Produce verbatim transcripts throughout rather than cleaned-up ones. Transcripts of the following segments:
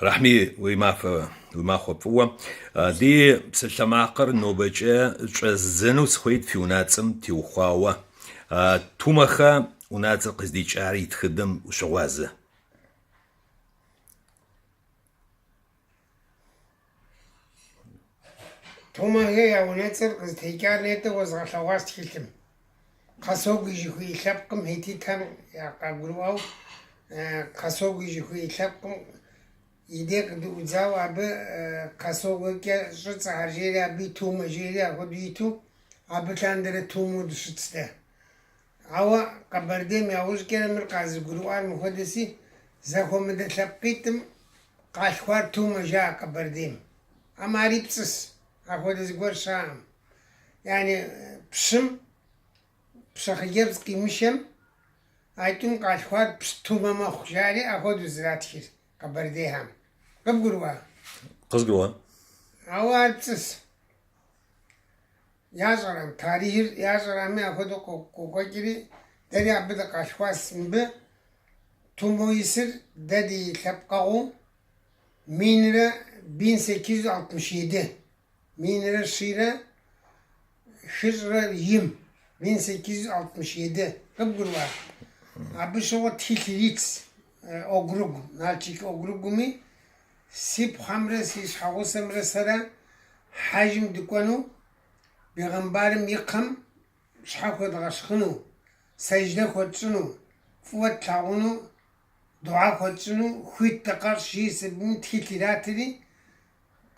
Раҳми, уимафа, уимахәа пыуа. Ди, ԥсыхьамаҟыр нобаҷа ҿа ззану схәеит фиунаҵым, ҭиухәаауа. Ҭумаха унаҵыр ҟыздиҷар итхыдым ушәаӷәазы. Ҭумаха иаунаҵыр ҟызҭеикьар нетта уазҟаҭлаӷәас тхьыхьым. Хасогыжьихы илъэпкъым ҳеҭиҭам иаҟагәруау, э, хасогыжьихы илъэпкъым идекъ дуӡау абы, э, хасогыкьа шыцаҳар жери абы итума жери ахуду иту, абы ҭандара туму дышыцда. Ауа Къэбэрдейм яужкӀэрэ мыр къазыгурыӀуар мыхуэдэси, зэхуэмыдэ лъэпкъитӀым къалъхуар тумэ жаӀэ Къэбэрдейм. Ам ари пцӀыс, ахуэдэ зыгуэр щаӀэм. Яни, пщым, пщэхъыджэбз къимышэм, а тӀум къалъхуар пщтумэ мэхъу, жари ахуэдэу зратхыр Къэбэрдейхэм. КъыбгурыӀуа? КъызгурыӀуа. Ауэ ар пцӀыс. ЯщӀэрам, тарихыр ящӀэрами, ахуэдэу къо-, къокӀуэкӀри, дэри абы дыкъалъхуас мыбы, тумэу исыр, дэ ди лъэпкъэгъуу, минрэ бин секизу алтмыш еды. Минрэ щийрэ хыщӀрэ им, бин секизу алтмыш еды. КъыбгурыӀуа? Абы щыгъуэ тхылъ иритщ, э, округ, Налшык округуми, си пхъэмрэ си щхьэгъусэмрэ сэрэ хьэжым дыкӀуэну, бегъымбарым и кхъэм щхьэ хуэдгъэщхъыну, сэждэ хуэтщӀыну, фӀыуэ тлъагъуну, духьэ хуэтщӀыну, хуит дакъэщӀ жи сабым тхылъ иратри,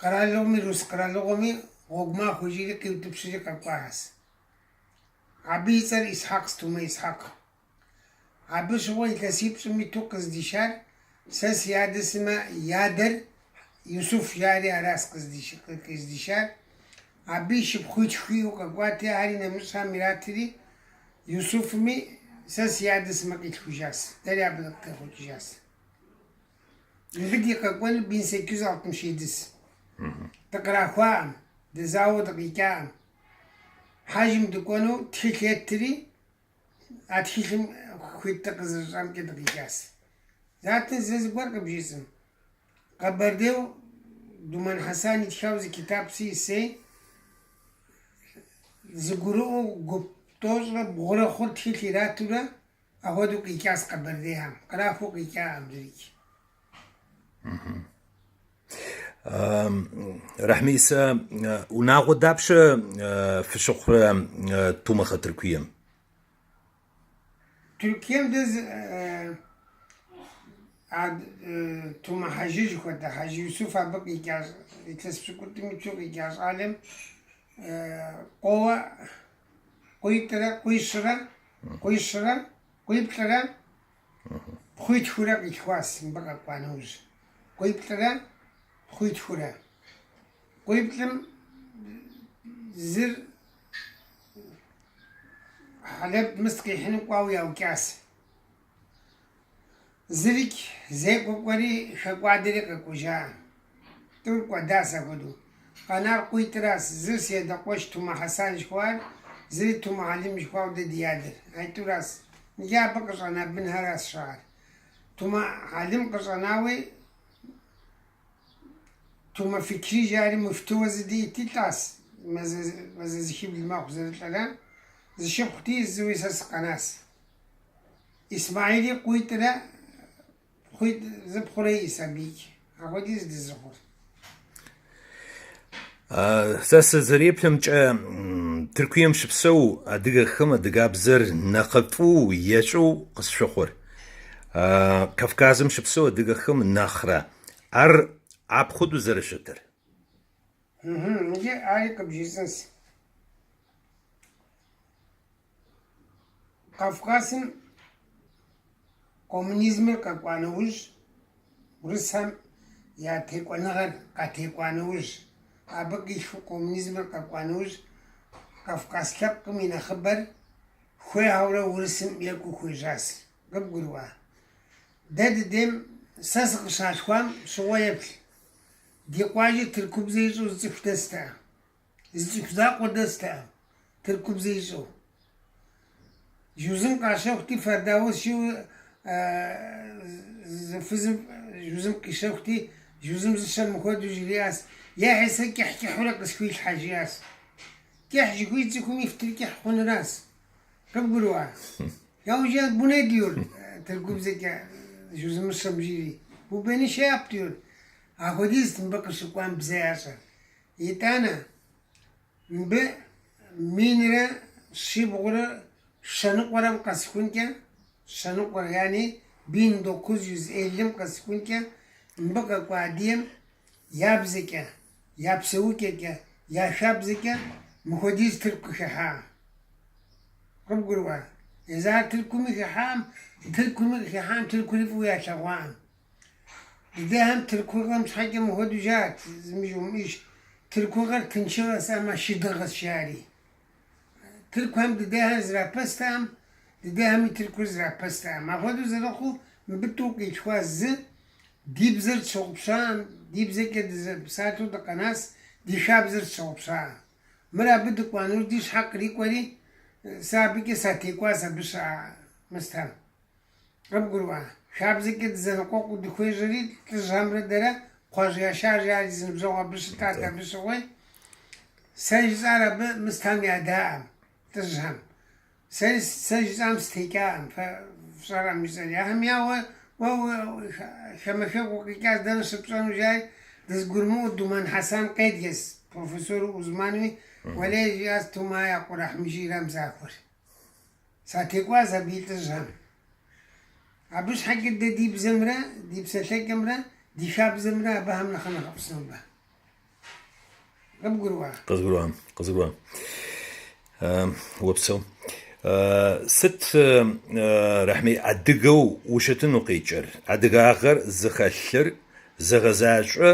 къэралыгъуми, рус къэралыгъуми гъуэгу махуэ жири къиутӀыпщри къэкӀуахэс. Абы и цӀэр Исхьэкъ, Стумэ Исхьэкъ. Абы щыгъуэ илъэсипщӀым иту къыздишар, сэ си адэ сымэ и адэр Юсуф жари аращ къыздиш-, къыздишар. Абы и шыпхъуитху иӀэу къэкӀуати, ари нэмыщӀхэм иратри, Юсуфми сэ си адэ сымэ къилъхужащ, дэри абы дыкъытехъукӀыжащ. Мыбы ди къэкӀуэну бин секизу алтмыш едыщ. ДыкърахуаӀым, дызауэ дыкъикӀаӀым. Хьэжым дыкӀуэну тхылъ еттри, а тхылъым хуитӀыр къызэрыщӀамкӀэ дыкъикӀащ. Заты зы зыгуэр къыбжесӀэм. Къэбэрдейу Думэн Хьэсэн итхауэ зы китап си исей, зыгурыӀуэу гуп тӀощӀрэ бгъурэ хъур тхылъ иратурэ, ахуэдэу къикӀащ Къэбэрдейхэм. Кърахуэу къикӀаӀым зырикӀ. Ам, Рахьмисэ, э, унагъуэ дапщэ, э, фыщыхъурэ, э, Тумэхэ Тыркуем? Тыркуем дэ зы, э, а, э, Тумэ Хьэжы жыхуэтэ, Хьэжы Юсуф абы къикӀащ, илъэс пщыкӀутӀым иту къикӀащ щӀалэм, э, къоуэ къуитӀрэ къуищрэ, къуищрэ къуиплӀрэ пхъуитхурэ къилъхуащ мыбы къэкӀуа нэужь. КъуиплӀрэ пхъуитхурэ. КъуиплӀым зыр Хьэлэб мыст къихьыну кӀуауэ яукӀащ. ЗырикӀ зекӀуэ кӀуэри хэкӀуадэри къэкӀуэжа. ТӀур кӀуэдащ апхуэдэу. Къэнар къуитӀращ, зыр си адэ къуэш Тумэ Хьэсэн жыхуаӀэр, зыри Тумэ Хьэлим жыхуаӀэу дэ ди адэр. Ай тӀуращ. Иджы абы къыщӀэна бынхэращ щыӀэр. Тумэ Хьэлим къыщӀэнауи Тумэ Фикри жари мыфтыуэ зы ди итӀащ, мазэ-, мазэ зыхибл мэхъу зэрылӀэрэ, зы шыпхъу ди зыуи сэ сыкъэнащ. Исмаили къуитӀрэ пхъуитӀ-, зы пхъурэ иӀэщ абыкӀ. Апхуэдиз дызыхъур. А, сэ сызэреплъымкӀэ, м, Тыркуем щыпсэу адыгэхэм адыгабзэр нэхъыфӀу, ещӀу къысщыхъур. А, Кавказым щыпсэу адыгэхэм нэхърэ. Ар апхуэдэу зэрыщытыр. Мгм, иджы ари къыбжесӀэнщ. Кавказым коммунизмыр къэкӀуа нэужь, урысхэм я текӀуэныгъэр къатекӀуа нэужь, абы къилъху коммунизмыр къэкӀуа нэужь, Кавказ лъэпкъым и нэхъыбэр хуейхэурэ урысым екӀуу хуежьащ. КъыбгурыӀуа? Дэ дыдейм сэ сыкъыщалъхуам щыгъуэ еплъ. Ди къуажэ тыркубзэ ищӀу зы цӀыху дэстэкъым. Зы цӀыху закъуэ дэстэкъым, тыркубзэ ищӀу. Жузым къащэхути, Фэрдаус жиӀэу, э, зы фызым жузым къищэхути, Жузымзыша мыходу жириас, я хеса кехкехура кысхуил хажиас. Кех жигуи цикуми фтир кех хунрас. Кабгурва. Я уже буне диюр, тыргубзеке жузымзыша мжири. Бу бени шей ап диюр. Аходиз тымба кышыкуан бзе яша. Итана, Мбы минра шибгъура шаныҟәарам ҟасхәынкьа, шаныҟәара, яни бин докуз юз еллим ҟасхәынкьа, мбы какәаадием, иабзакьа, иаԥсаукьакьа, иашәабзакьа, мходиз ҭырқәкы хьаҳаа. Ҟыбгәыруа, езаа ҭырқәкуми хьаҳаам, ҭырқәкуми хьаҳаам, ҭырқәкури фу иахьаӷәаам. Ддеҳам тыркугъам шъхьакӏэ мыхъо дужьат, зымыжьумыщ, тыркугъэр тынчыгъэс ама шыдыгъэс жари. Тыркухэм ддеһэр зырапэстаӏэм, ддехэми тыркур зырапэстаӏэм. Апхуэдэу зэрыхъуу, мыбы тӏу къилъхуа зы, ди бзэр тщыгъупщаӏэм, ди бзэкӏэ дызэпсалъэу дыкъэнас, ди хабзэр тщыгъупщаӏэ. Мыр абы дыкӏуэнур ди щхьэ кърикӏуэри, сэ абыкӏэ сатекӏуащ абы щыӏэ Мыстэм. Къыбгурыӏуа, хабзэкӏэ дызэныкъуэкъуу дыхуежьэри, лӏыжьхэмрэ дэрэ кхъуэжь яшар жари зы ныбжьэгъу абы щытат, абы щыгъуи. Сэ жысӏар абы Мыстэм ядаӏэм, лӏыжьхэм. Сэри с-, сэ жысӏам стекӏаӏым, фэ-, фщӏэрам жысӏэри. Ахэм я уэ, уэ, уэ, хамэ-хамэ укъикӏащ, дэнэ щыпщӏэну жари, дызгурымыӏуэу Думэн Хьэсэн къедгъэс, профессор Узманми, уэлей жиӏащ Тумэ я къурахь мыжейрэм захуэр. Сатекӏуащ абы и лӏыжьхэм. Абы щхьэкӏэ дэ ди бзэмрэ, ди псэлъэкӏэмрэ, ди хабзэмрэ абыхэм нэхъ нэхъыфӏщ нобэ. Къыбгурыӏуа? Къызгурыӏуа, къызгурыӏуа. Э, уэпсэу. Э, сыт, э, э, Рахьмий, адыгэу ущытыну къикӏыр? Адыгагъэр зыхэлъыр, зыгъэзащӏэ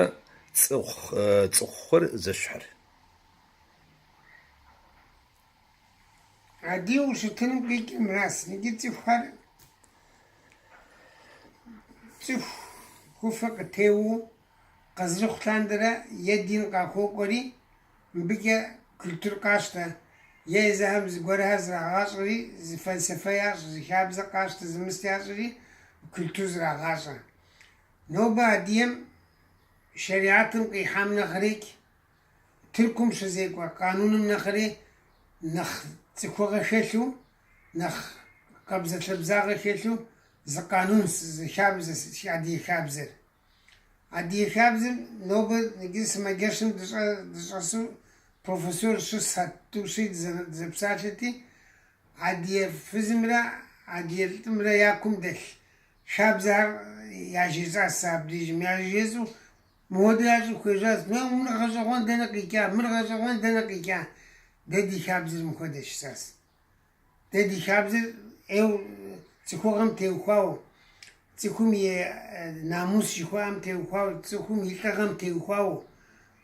цӏыху-, э, цӏыхухъур зыщхьыр? Адыгэу ущытыну къикӏыр мыращ, ныджы цӏыхухэр цӏыху ху фэ къытеуэу къэзыухъу лъандэрэ е дин къахуэкӏуэри, мыбыкӏэ культур къащтэ, е езыхэм зыгуэрхэр зрагъащӏэри, зы фэлсэфэ ящӏ, зы хабзэ къащтэ, зы мыст ящӏри, культур зрагъащӏэ. Нобэ адыгэм шэриатым къихьам нэхърикӏ, Тыркум щызекӏуэ къануным нэхъри нэхъ цӏыхугъэ хэлъу, нэхъ къабзэ-лъабзагъэ хэлъу зы къанунщ, зы хабзэщ адыгэ хабзэр. Адыгэ хабзэр нобэ ныджы сымаджэщым дыщӏэ-, дыщӏэсу профессор щыщ сату щи дызэ-, дызэпсалъэти, Адыгэ фызымрэ адыгэ лӏымрэ я кум дэлъ хабзэхэр яжесӏащ сэ абдежым. Яжесӏэу мыхуэдэ ящӏу хуежьащ. Нэ, мыр гъэщӏэгъуэн дэнэ къикӏа, мыр гъэщӏэгъуэн дэнэ къикӏа. Дэ ди хабзэр мыхуэдэ щысащ. Дэ ди хабзэр ӏейуэ цӏыхугъэм теухуауэ, цӏыхум и, э, намус жыхуаӏэм теухуауэ, цӏыхум и лӏыгъэм теухуауэ,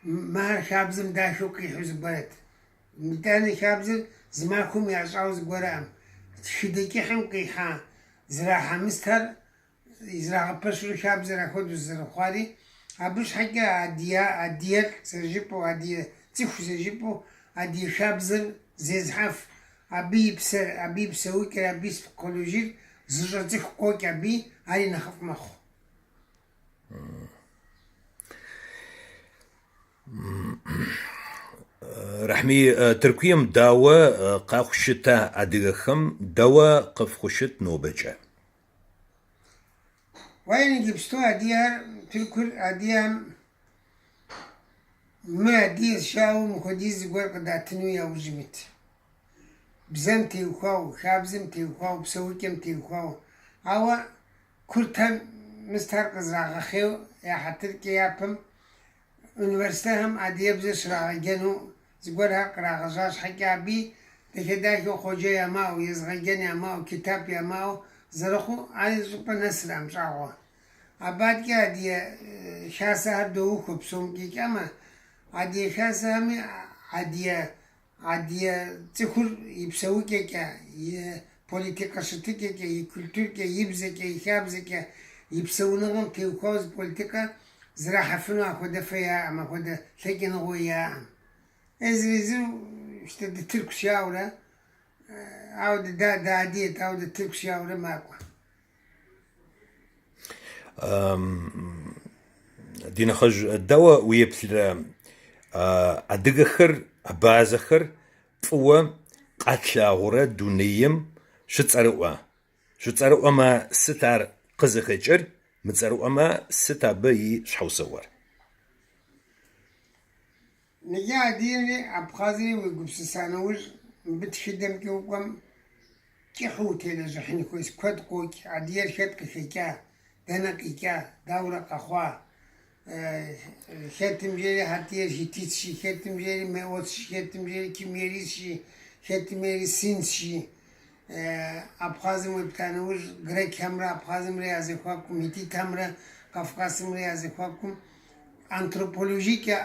м-, мыхэр хабзэм дахэу къихьу зыгуэрэт. Итӏанэ хабзэр зы махуэм ящӏауэ зыгуэркъым. Тхыдэ кӏыхьым къихьа зрахьэ мыстхэр, израгъэпэщурэ хабзэр ахуэдэу зэрыхъуари, абы щхьэкӏэ адыгэ, адыгэлӏ зэрыжыпӏэу, адыгэ цӏыху зэрыжыпӏэу, адыгэ хабзэр зезыхьэф, абы и псэр, абы и псэукӏэр, абы и психологиер зыщӏэцӏыху къокӏ абы, ари нэхъыфӏ мэхъу. Рахьмий, э, Тыркуем дауэ, э, къэхъу щыта адыгэхэм, дауэ къыфхъу щыт нобэкӏэ? Уэ иджыпсту адыгэхэр, тыркур адыгэм мы адыгэ щауэ мыхуэдиз зыгуэр къыдатыну яужь имыт. Бзэм теухуауэ, хабзэм теухуауэ, псэукӏэм теухуауэ. Ауэ куртхэм мыстхэр къызэрагъэхъейуэ, я хьэтыркӏэ япэм университетхэм адыгэбзэ щрагъэджэну зыгуэрхэр кърагъэжьа щхьэкӏэ, абы дахэ-дахэу къоджэ ямаӏэу, езыгъэджэн ямаӏэу, китап ямаӏэу зэрыхъуу, ари щӏыпӏэ нэсыркъым щӏагъуэ. Абы адэкӏэ адыгэ, э, хасэхэр доухуэ псомкӏи кӏэмэ, адыгэ хасэхэми адыгэ Адыгэ цӏыхур и псэукӏэкӏэ, и политикэ щытыкӏэкӏэ, и культуркӏэ, и бзэкӏэ, и хабзэкӏэ, и псэуныгъэм теухуауэ зы политикэ зрахьэфыну апхуэдэ фэ яӏэм, апхуэдэ лъэкӏыныгъэу яӏэм. Езыр-езыру щытэ дытыркущ яурэ, ауэ дыда-, дадиет, ауэ дытыркущ яурэ макӏуэ. Ам, Динахыжә, дауа уи аԥхьара, а, адыгахыр, абазахыр, пӀыуэ, къэлъагъурэ дунейм, шъуцӀэрыӀуэ. ШъуцӀэрыӀуэмэ, сыт ар къызыхэкӀыр, мыцӀэрыӀуэмэ, сыт абы и щхьэусыгъуэр? Ныджы адыгэри абхъазри уегупсыса нэужь, мыбы тхыдэмкӀэ укӀуэм, кӀыхьу утелэжьыхьын хуейщ, куэд къокӀ, адыгэр хэт къыхэкӀа, дэнэ къикӀа, дауэрэ къэхъуа, э, хэтым жери хьэтыр хетитщи, хэтым жери мэотщи, хэтым жери кимерисщи, хэтым жери синсщи, э, абхъазым уеплъа нэужь, грекхэмрэ абхъазымрэ я зэхуакум, хетитхэмрэ кавказымрэ я зэхуакум, антропологикэ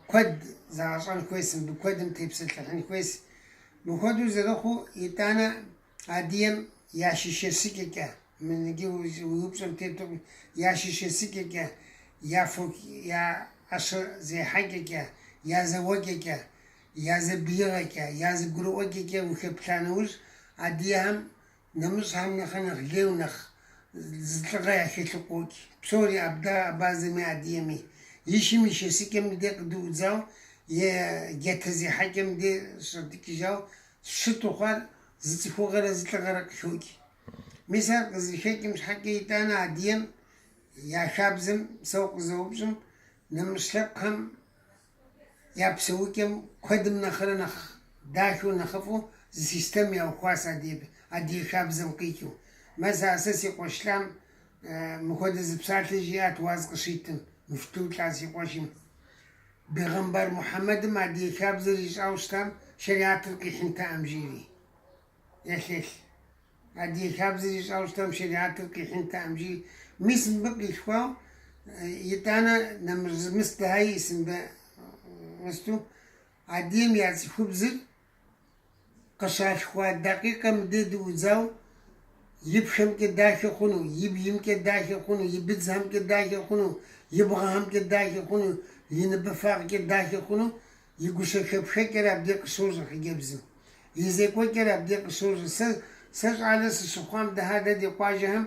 куэд зэгъэщӀэн хуейщ, мыбы куэдым тепсэлъыхьын хуейщ. Мыхуэдэу зэрыхъуу, итӀанэ адыгэм я щышэсыкӀэкӀэ, мы ныджы уи, уи упщӀэм тету, я щышэсыкӀэкӀэ, я фо-, я Ӏэщэ зехьэкӀэкӀэ, я зэокӀэкӀэ, я зэбийгъэкӀэ, я зэгурыӀуэкӀэкӀэ ухеплъа нэужь, адыгэхэм нэмыщӀхэм нэхърэ нэхъ лейуэ, нэхъ зы лӀыгъэ яхэлъу къокӀ. Псори абда-, абазэми адыгэми. И шым и шэсыкӀэм дей къыдыӀудзауэ, е джатэ зехьэкӀэм дей щӀэдыкӀыжауэ, щыту хъуар зы цӀыхугъэрэ зы лӀыгъэрэ къыхокӀ. Мис ар къызэрыхэкӀым щхьэкӀэ, итӀанэ адыгэм я хабзэм, сэ укъызэупщӀым, нэмыщӀ лъэпкъхэм я псэукӀэм куэдым нэхърэ нэхъ дахэу, нэхъыфӀу зы системэ яухуащ адыгэ-, адыгэ хабзэм къикӀыу. Мис а сэ си къуэш лӀам, э, мыхуэдэ зы псалъэ жиӀат уаз къыщитым, мыфту лӀа си къуэшым. Бегъымбар Мухьэммэдым адыгэ хабзэр ищӀауэ щытам, шэриатыр къихьынтэкъым жери. Елъелъ. Адыгэ хабзэр ищӀауэ щытам, шэриатыр къихьынтэкъым жери. Мис мыбы къилъхуауэ, э, итӀанэ нэмыщӀ зы мыс дыхьэи, сымбы-, мысту, адыгэм я цӀыхубзыр къыщалъхуа дакъикъэм дей дыӀудзауэ, и пшэмкӀэ дахэ хъуну, и биймкӀэ дахэ хъуну, и быдзхэмкӀэ дахэ хъуну, и бгъэхэмкӀэ дахэ хъуну, и ныбэфакъкӀэ дахэ хъуну, и гущэхэпхэкӀэр абдей къыщожьэ хъыджэбзым. И зекӀуэкӀэр абдей къыщожьэ. Сэ, сэ щӀалэ сыщыхъуам дыхьэ дэ ди къуажэхэм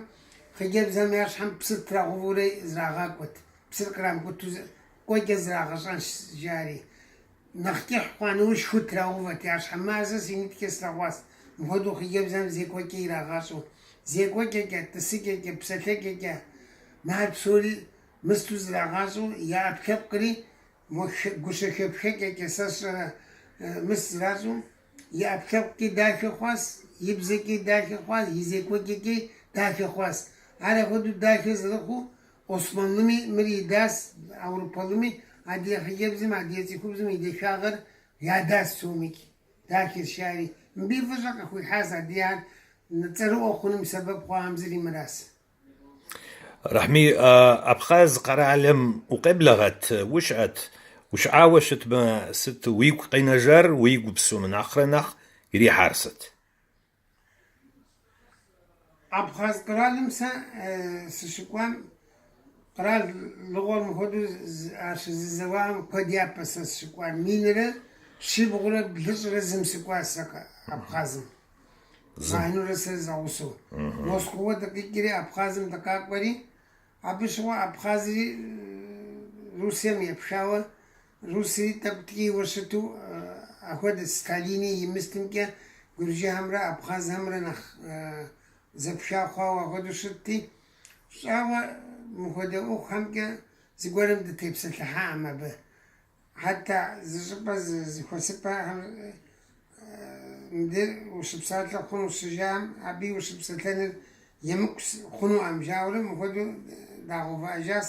хъыджэбзхэм я щхьэм псыр трагъэувэурэ зрагъакӀуэт. Псыр кърамыкӀуту зы-, кӀуэкӀэ зрагъэщӀэнщ, жари. Нэхъ кӀыхь хъуа нэужь шу трагъэувэт я щхьэм. Мазэ си нитӀкӀэ слъэгъуащ. Мыхуэдэу хъыджэбзхэм зекӀуэкӀэ ирагъащӀэу. ЗекӀуэкӀэкӀэ, тӀысыкӀэкӀэ, псэлъэкӀэкӀэ. Мыр псори мысту зрагъащӀэу, я Ӏэпкълъэпкъри, мо хэ-, гущэхэпхэкӀэкӀэ сэ сщӀэрэ, э, мыс зращӀэу, и ӀэпкълъэпкъкӀи дахэ хъуащ, и бзэкӀи дахэ хъуащ, и зекӀуэкӀэкӀи дахэ хъуащ. Ар апхуэдэу дахэ зэрыхъуу, Османлыми мыр идащ, Ауропалыми, адыгэ хъыджэбзым, адыгэ цӀыхубзым и дахагъэр ядащ сомикӀ. Дахэщ, жари. Мыбы и фӀыщӀэ къыхуихьащ адыгэхэр цӀэрыӀуэ хъуным сэбэп хъуахэм зыри мыращ. Рахьми, а, Абхъаз къэралым укъеблэгъэт, ущыӀэт, ущыӀауэ щытмэ, сыт уигу къинэжар, уигу псом нэхърэ нэхъ ирихьар сыт? Абхъаз къэралым сэ, э, сыщыкӀуам, къэрал лыгъуэр мыхуэдэу з-, а щызэзэуам куэд япэ сэ сыщыкӀуар. Минрэ щибгъурэ блыщӀрэ зым сыкӀуащ сэ къэ-, Абхъазым. Зым. Махьэнурэ сэ зэгъусэу. Мгм. Москвэ дыкъикӀри, Абхъазым дыкъакӀуэри, абы щыгъуэ Абхъазри, э, Русием епхауэ, Русри тӀэкӀу ткӀийуэ щыту, э, апхуэдэ Сталини имыстымкӀэ, гуржыхэмрэ абхъазхэмрэ нэхъ, э, зэпха хъуауэ апхуэдэу щытти, щӀауэ мыхуэдэ ӀуэхухэмкӀэ зыгуэрым дытепсэлъыхьакъым абы. ХьэтӀэ зы щӀыпӀэ зы-, зыхуэсыпӀэхэм, э, мыбдеж ущыпсалъэ хъуну щыжаӀэм, абы и ущыпсэлъэныр емыкӀу с-, хъунукъым, жаӀэурэ мыхуэдэу дагъэувыӀэжащ.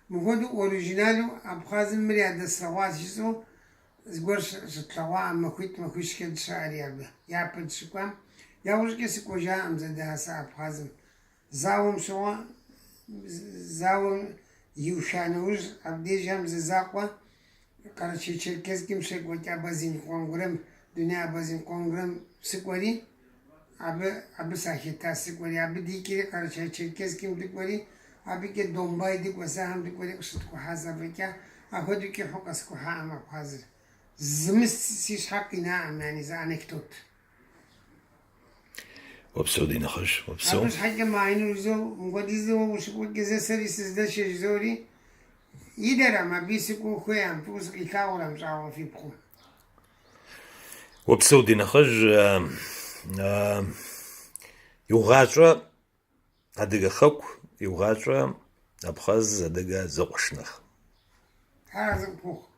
Мыхуэдэу оригиналу Абхъазым мыр ядэслъэгъуащ жысӀэу зыгуэр щы-, щытлъэгъуакъым, махуитӀ, махуищкӀэ дыщыӀэри абы. Япэ дыщыкӀуам, яужькӀэ сыкӀуэжакъым зэдыхьэсэ Абхъазым. Зауэм щыгъуэ, зауэм иуха нэужь, абдежхэм зы закъуэ Къарачай-Черкесскэм щекӀуэкӀ Абазин конгрэм, дуней Абазин конгрэм сыкӀуэри, абы, абы сахета сыкӀуэри, абы дикӀри Къарачай-Черкесскэм дыкӀуэри, абыкӀэ Домбай дыкӀуэсахэм дыкӀуэри къыщыткӀухьащ абыкӀэ, апхуэдэу кӀыхьу къэскӀухьакъым Абхъазыр. Зы мыс си щхьэ къинакъым, яни, зы анекдот. Уэпсэу, ди нэхъыжь, уэпсэу. Абы щхьэкӀэ мыхьэнурэ жызоӀэ, мыпхуэдизу уэ ущыкӀуэкӀэ зэ сэри сыздэщэ жызоӀэри, Идарам, абри сыкәыхәеи амтәы усҟ иҭаурам ҵәаауа фипху. Уаԥсыу динахыжә, иуӷаҵәа адыга хықә, иуӷаҵәа абхаз адыга зыҟәшных. Ҳара зықәԥух.